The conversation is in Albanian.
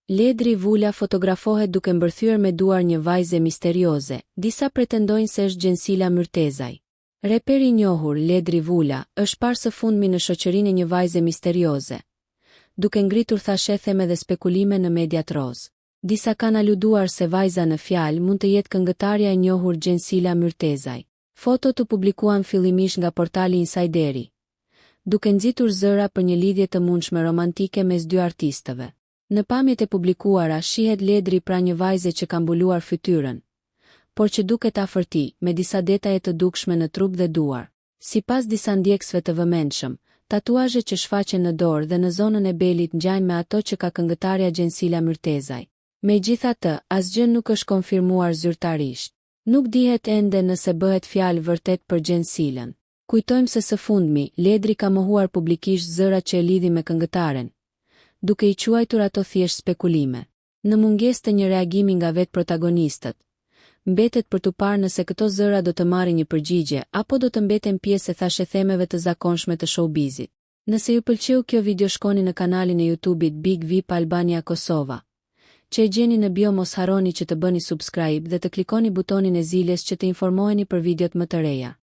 Ledri Vula fotografohet duke mbërthyer me duar një vajze misterioze, disa pretendojnë se është Xhensila Myrtezaj. Reperi i njohur, Ledri Vula, është parë së fundmi në shoqërinë e një vajze misterioze, duke ngritur thashetheme dhe spekulime në mediat rozë. Disa kanë aluduar se vajza në fjalë mund të jetë këngëtarja e njohur Xhensila Myrtezaj. Fotot u publikuan fillimisht nga portali Insajderi, duke nxitur zëra për një lidhje të mundshme romantike mes dy artistëve. Në pamjet e publikuara shihet Ledri pranë një vajze që ka mbuluar fytyrën, por që duket afër tij, me disa detaje të dukshme në trup dhe duar. Sipas disa ndjekësve të vëmendshëm, tatuazhet që shfaqen në dorë dhe në zonën e belit ngjajnë me ato që ka këngëtarja Xhensila Myrtezaj. Megjithatë, asgjë nuk është konfirmuar zyrtarisht. Nuk dihet ende nëse bëhet fjalë vërtet për Xhensilën. Kujtojmë se së fundmi, Ledri ka mohuar publikisht zërat që e lidhin me këngëtaren, duke i quajtur ato thjesht spekulime. Në mungesë të një reagimi nga vetë protagonistët, mbetet për t'u parë nëse këto zëra do të marrin një përgjigje apo do të mbeten pjesë e thashethemeve të zakonshme të showbizit. Nëse ju pëlqeu kjo video shkoni në kanalin e YouTube-it Big Vip Albania Kosova, që e gjeni në bio mos harroni që të bëni subscribe dhe të klikoni butonin e ziles që të informoheni për videot më të reja.